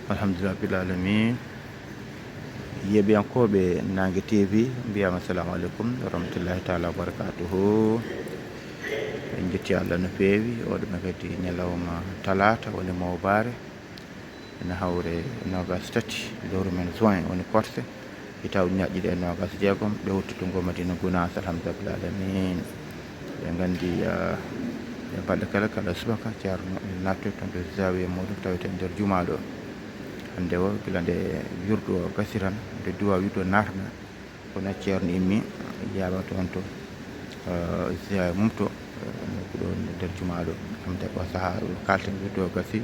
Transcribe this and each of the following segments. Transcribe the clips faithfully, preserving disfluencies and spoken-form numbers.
Alhamdulillah rabbil alamin. Yeeɓiyankooɓe Naange T V, mbiyaama assalamu aleykum wa rahmatullahi taala wa barakatuhu. En njetti Allah no feewi. Oɗo men kadi ñalawma talaata woni mawbaare, ene hawre noogaas tati lewru men juin, woni korse, hitaande ujunnaji ɗiɗi e noogaas e jeegom, ɗo wuttude ngo Madina Gunaas, alhamdulillah alamin. Ɓe nganndi, ah, e balɗe kala, kala subaka, Ceerno ene naattoy toon to zawiya muuɗum tawetee nder jumaa ɗo. Hannde o, gila nde wirdu o gasi tan, nde duwa wirdu o naatana, kono Ceerno immi, yaaba toon to, eh, ziyaara mum to, eh, nokku ɗo nder jumaa ɗo. Hannde o sahaa ɗo kaalten wirdu o gasi,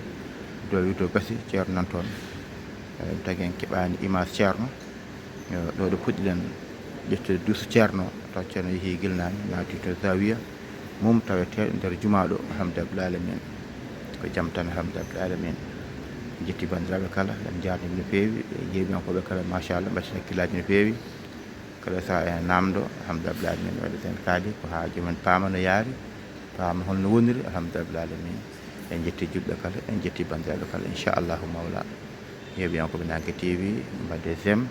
duwa wirdu o gasi, Ceerno nan toon. Eh, tagi en keɓaani image Ceerno. Eh, ɗo ɗo puɗɗiɗen ƴettude duuso Ceerno, taw Ceerno yehii gila naane, naati to zawiya mum tawetee nder jumaa ɗo, alhamdulillah alamin. Ko jam tan, alhamdulillah alamin. Njetti banndiraaɓe kala, en njaarnii ɓe no feewi, e yeeɓiyankooɓe kala, machallah, mbaɗti hakkillaaji no feewi. Kala sahaa en naamndo, alhamdulillah alamin, waɗi sen kaali, ko haa joom en paama no yaari, paama holno woniri, alhamdulillah alamin. En njetti julɓe kala, en njetti banndiraaɓe kala, inchallahu mawla. Yeeɓiyankooɓe Naange T V, mbaɗee j'aime,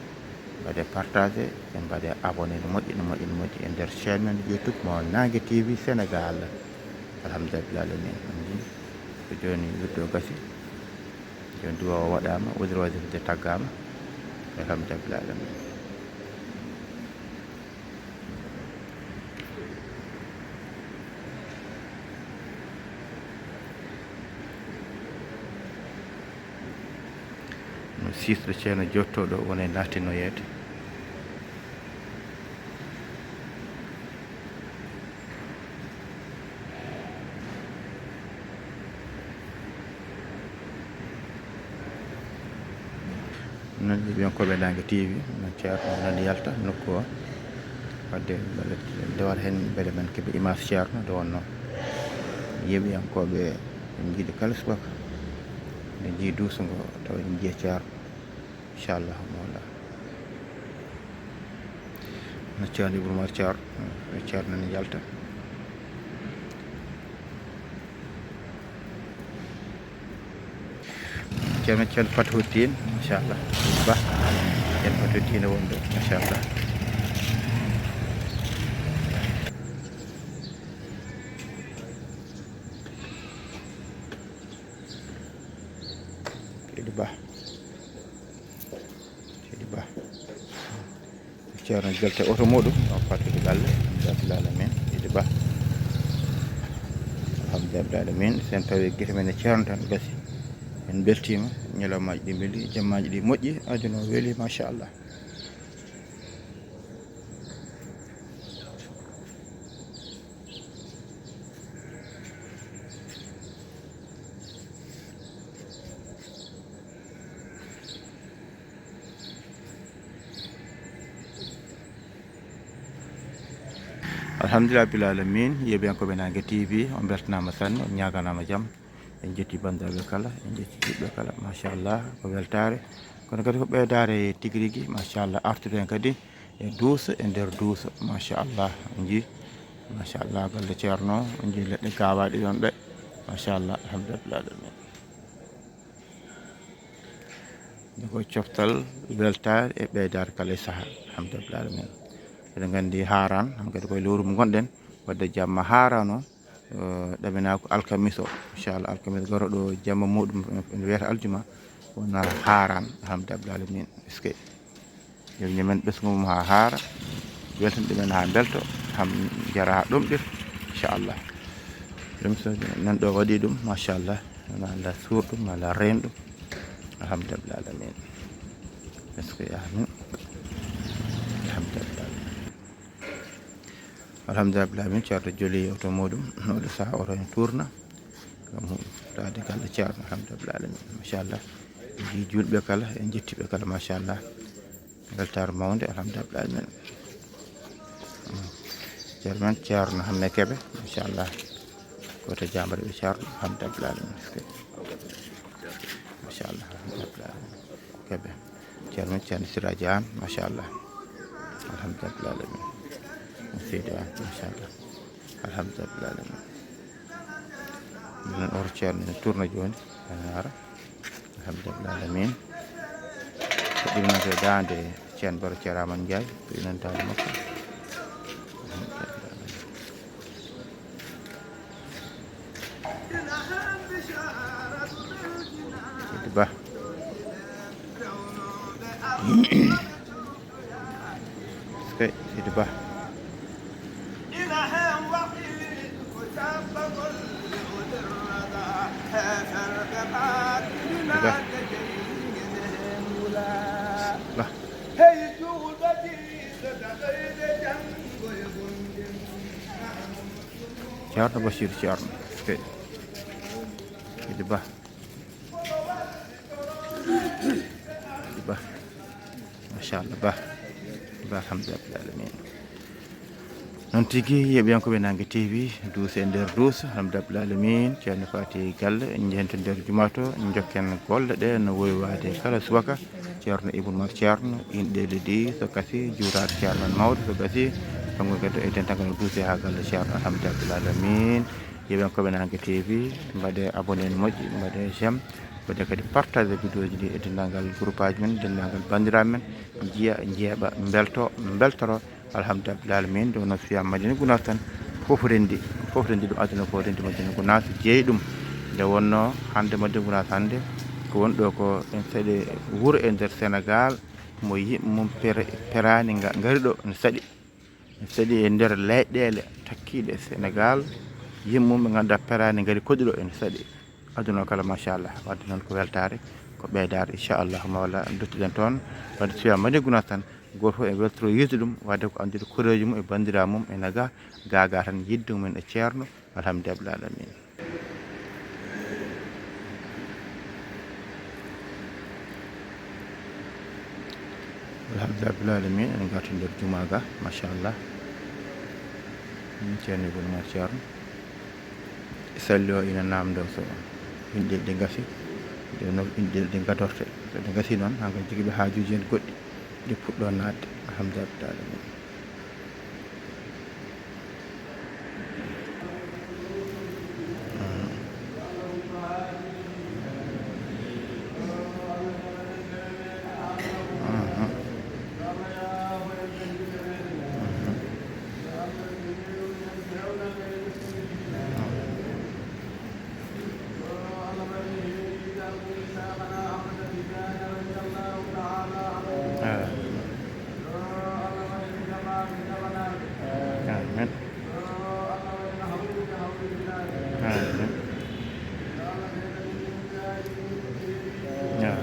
mbaɗee partagé, e mbaɗee abonné no moƴƴi, no moƴƴi, no moƴƴi e nder chaîne men YouTube mo Naange T V Sénégal. Alhamdulillah alamin. On njii ko jooni wirdu o gasi. Jooni duwa o waɗaama, wudere wasifa de taggaama. Alhamdulillah alamin. No sisɗo Ceerno jottooɗo woni e naatinoyeede. Noon, yeeɓiyankooɓe Naange T V, noon Ceerno nan yalta nokku o. Wadde mbeɗa nde waɗa heen mbeɗa men keɓa image Ceerno nde wonnoo. Yeeɓiyankooɓe en njiɗi kala subaka nde njii duuso ngo tawa en njii Ceerno. Inchallah mawla. No Ceerno Ibra Umar Ceerno, Ceerno nani yalta. Ceerno, Ceerno Fatahuddin, machallah. Ba, Ceerno Fatahuddin wonde, machallah. Seydi Ba. Seydi Ba. Ceerno Jalte oto muɗum, o fatude galle, alhamdulillah alamin, Seydi Ba. Alhamdulillah alamin, sen tawi gite men e Ceerno tan gasi. En beltiima, ñalawmaaji ɗi mbeli, jammaaji ɗi moƴƴi, aduna o weli, machallah. Alhamdulillah rabbil alamin, yeeɓiyankooɓe Naange T V, on mbeltanaama sanne, on ñaaganaama jam. En njetti banndiraaɓe kala, en njetti juulɓe kala, machallah, ko weltaare. Kono kadi ko ɓeydaare tigi rigi, machallah, artude en kadi e duuso, e nder duuso, machallah, on njii, machallah, galle Ceerno, on njii leɗɗe gaawaaɗe ɗon ɗe, machallah, alhamdulillah alamin. Nde ko coftal weltaare e ɓeydaare kala e sahaa, alhamdulillah alamin. Eɗen nganndi haaraan, hankadi koye lewru mo ngonɗen, wadde jamma haaraan o, eh, ɗaminaa ko alkamis o, inchallah, alkamis garooɗo jamma muɗum ene wiyata aljuma, wona haaraan, alhamdulillah alamin. Est-ce que Joom men ɓesngu mum haa haara, weltin ɗumen haa mbelto, ham njara haa ɗomɗir, inchallah. Ɗum so nan ɗo waɗi ɗum, machallah, ma Allah suur ɗum, ma Allah reen ɗum. Alhamdulillah alamin. Est-ce que amin? Alhamdulillah alamin. Alhamdulillah alamin, Ceerno joli oto muɗum, oɗo saha oto en tourna. Ɗum taade galle Ceerno, alhamdulillah alamin. Machallah. En njii juulɓe kala, en njettii ɓe kala, machallah. Weltaare mawnde, alhamdulillah alamin. Ceerno men, Ceerno Hammee Kebe, machallah. Ko to Jaambari ɓe Ceerno, alhamdulillah alamin. Machallah, alhamdulillah alamin. Kebe. Ceerno men, Ceerno Siraaji Aan, machallah. Alhamdulillah alamin. Seydi Aan, machallah. Alhamdulillah alamin. Minen oto Ceerno ene tourna jooni, ene ara. Alhamdulillah alamin. Ko ɗimnata e daande Ceerno Baro Ceerno Aman Njaay, ko ɗimnata daande makko. Seydi Ba. Seydi Ba. Ba. Ba. Ceerno Basiir Ceerno. Seydi Ba. Ba. Machallah Ba. Ba, alhamdulillah alamin. Noon tigi, yeɓiyankoɓe Nangue T V, duus e nder duus, alhamdulillah alamin. Ceerno Fati Galle, en njehen to nder juma to, en njokken golle ɗe no wowi waade kala subaka. Ceerno Ibn Mar Ceerno, inɗe ɗiɗi so gasi, juuraat Ceerno men mawɗo so gasi, kanko kadi e dental ngal duus e haa galle Ceerno, alhamdulillah alamin. Yeɓiyankoɓe Nangue T V, mbaɗe abonné no moƴƴi, mbaɗe j'aime, mbaɗe kadi partage vidéo ji ɗi e denndaangal groupe aji men, denndaangal banndiraaɓe men, njiya, njeeɓa, mbelto, mbeltoro, alhamdulillah alamin. Ɗo no fiya Madina Gunaas tan, fof renndi, fof renndi ɗum, aduna fof renndi Madina Gunaas, jeyi ɗum. Nde wonnoo hannde Madina Gunaas hannde, ko woni ɗo ko en saɗi wuro e nder Senegaal, mo yimɓe mum pere-, peraani nga-, ngari ɗo, no saɗi. Saɗi e nder leyɗeele takkiiɗe Senegaal, yimɓe mum ɓe ngannduɗaa peraani ngari koɗi ɗo ene saɗi. Aduna o kala, machallah. Wadde noon ko weltaare, ko ɓeydaare, inchallahu mawla duttoɗen toon. Wadde so wiyaama Madina Gunaas tan, gooto fof e weltoro yiide ɗum, wadde ko anndude koreejo mum e banndiraawo mum ene ga, ga ga tan yiɗde mum e Ceerno, alhamdulillah alamin. Alhamdulillah alamin, en ngarti nder juma ga, machallah. Min Ceerno Ibn Umar Ceerno. Salli o ina namdo so inɗe ɗe gasi, ɗe no inɗe ɗe gadorte. So ɗe gasi noon, hankadi jogiiɓe haajuuji en goɗɗi, ɗe puɗɗo naatde. Alhamdulillah alamin. Amin. Amin. Amin.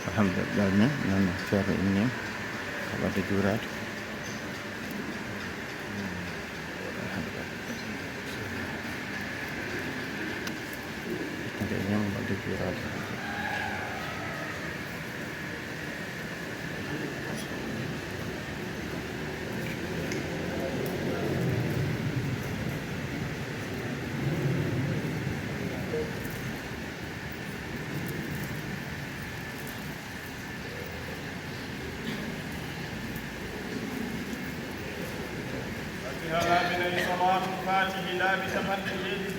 Alhamdulillah, min noon feere inni waɗde juuraade. Alhamdulillah. Nde ñam waɗde juuraade. Fatiha laabi nayi, salaatul faatihi laabi capanɗe jeeɗiɗi.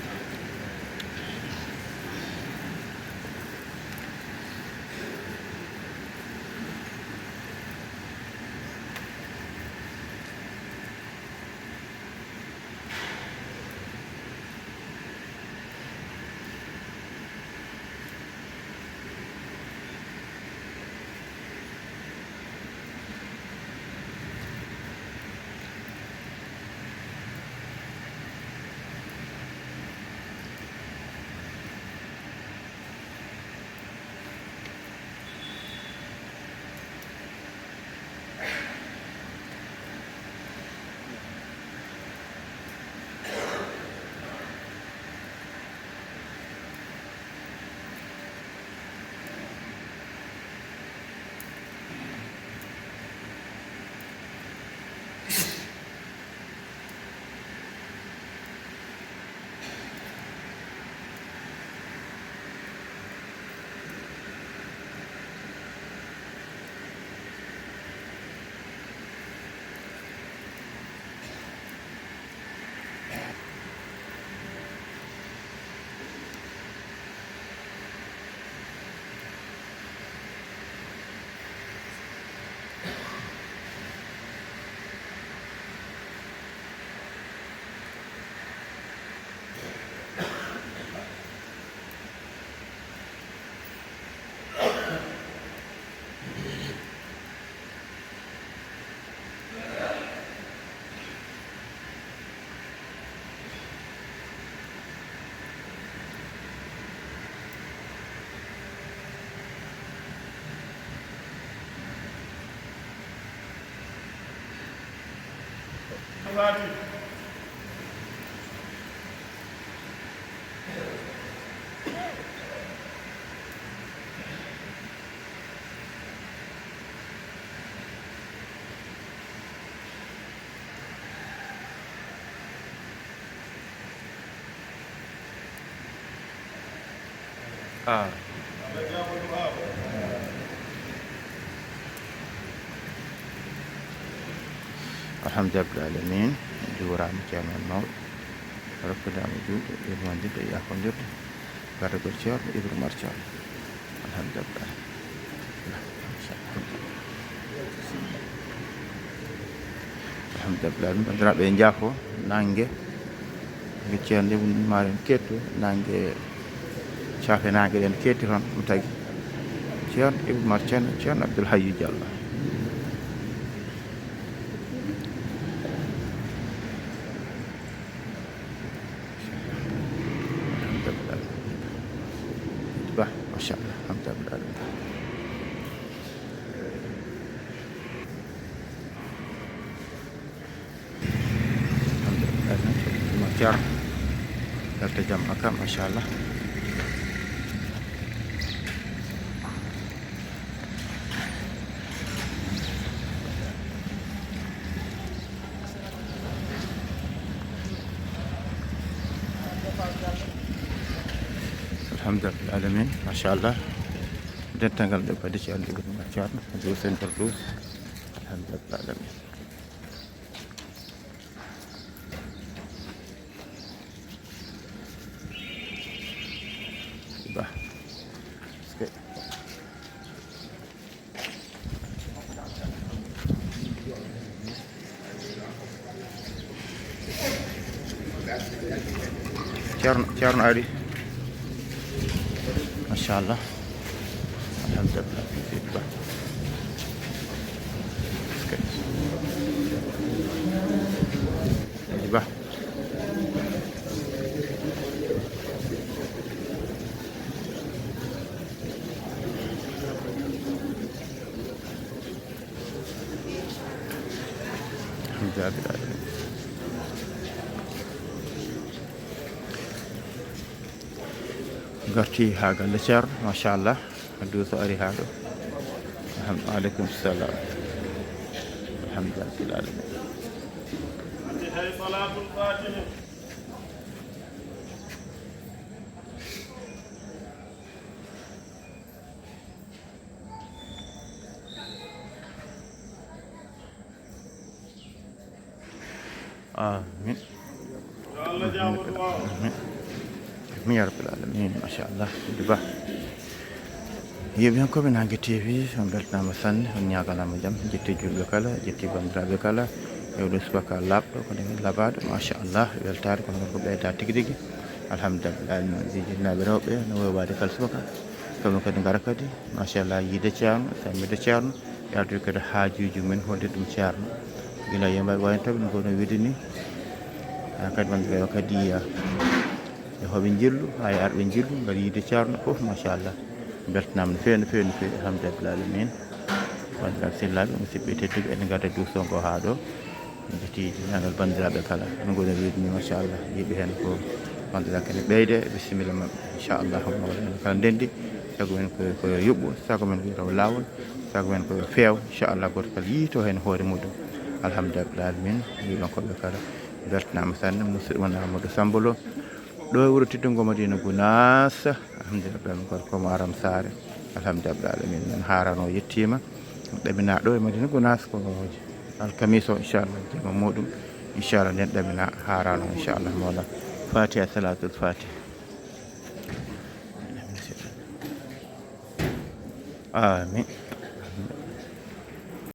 Ah. Alhamdulillah alamin. Juuraama ceerno mawɗo. Rokkudaama juuɗe, yurmandirde, yaafondirde. Garagol ceerno Ibrahima Ceerno. Alhamdulillah. Alhamdulillah. Ɗum banndiraaɓe, en njaafo nannge. Nge ceerno Ibrahima maaren ketto nannge. Caafe nannge ɗen ketti toon ɗum tagi. Ceerno Ibrahima Ceerno, Ceerno Abdoul Hayyu Diallo. Alhamdulillah. Bah, machallah, alhamdulillah. Alhamdulillah. Ceerno. Yalta jam makka, machallah. Alhamdulillah alamin, machallah. Dental ngal ɓe kadi ceerno Ibrahima Ceerno, douze centre douze. Alhamdulillah alamin. Bah. Ceerno, Ceerno ari. Machallah. Alhamdulillah. Bah. Alhamdulillah. Garti haa galle Ceerno, machallah. Abdou Sow ari haa ɗo. Alham-, aleykum salam. Alhamdulillah. Hay salatul fatihi. Amin. Yo Allah jaabo duwaaw. Amin. Amin ya rabbal alamin. Machallah. Sidi Ba. Yeeɓiyankooɓe Naange T V, on mbeltanaama sanne, on ñaaganaama jam, jetti juulɓe kala, jetti banndiraaɓe kala. E oɗo subaka laaɓɗo, ko ndeen laabaaɗo, machallah, weltaare, kono ko ɓeyda tigi tigi. Alhamdulillah, min jejjitnaaɓe rewɓe, no woowade kala subaka. Kamɓe kadi ngara kadi, machallah, yiide Ceerno, sammide Ceerno. Yaltude kadi haajuuji mumen, holde ɗum Ceerno. Gila yimɓe wayi no tawi no ngono wiide ni. Haa kadi wonɓe kadi, ah, e hoɓe njillu, haa e arɓe njillu, ngari yiide Ceerno fof, machallah. Beltanaama no feewi, no feewi, no feewi, alhamdulillah alamin. Banndiraaɓe sehilaaɓe, musidɓe tedduɓe, eɗen ngarda duuso ngo haa ɗo. Jetti ñaanal banndiraaɓe kala. No ngono wiide ni, machallah, yiiɓe heen ko banndiraaɓe kadi ɓeyde, bisimilla maɓɓe. Inchallah, mawɗo men kala ndenndi, sago men ko, ko yo yuɓɓo, sago men ko yo taw laawol. Sago men ko yo feew, inchallah, gooto kala yiito heen hoore muɗum. Alhamdulillah alamin, yiiɗonkoɓe kala beltanaama sanne, musidɗo mon Amadou Samba Lo. Ɗo e wuro teddungo Madina Gounass, alhamdulillah, min gorko mo Aram Saare. Alhamdulillah alamin, men haarano yettiima. Ɗamina ɗo e Madina Gounass ko alkamiso, inchallah, jema muɗum. Inchallah, nden ɗamina haarano, inchallah, mawla. Fatiha, salatul fatiha. Amin.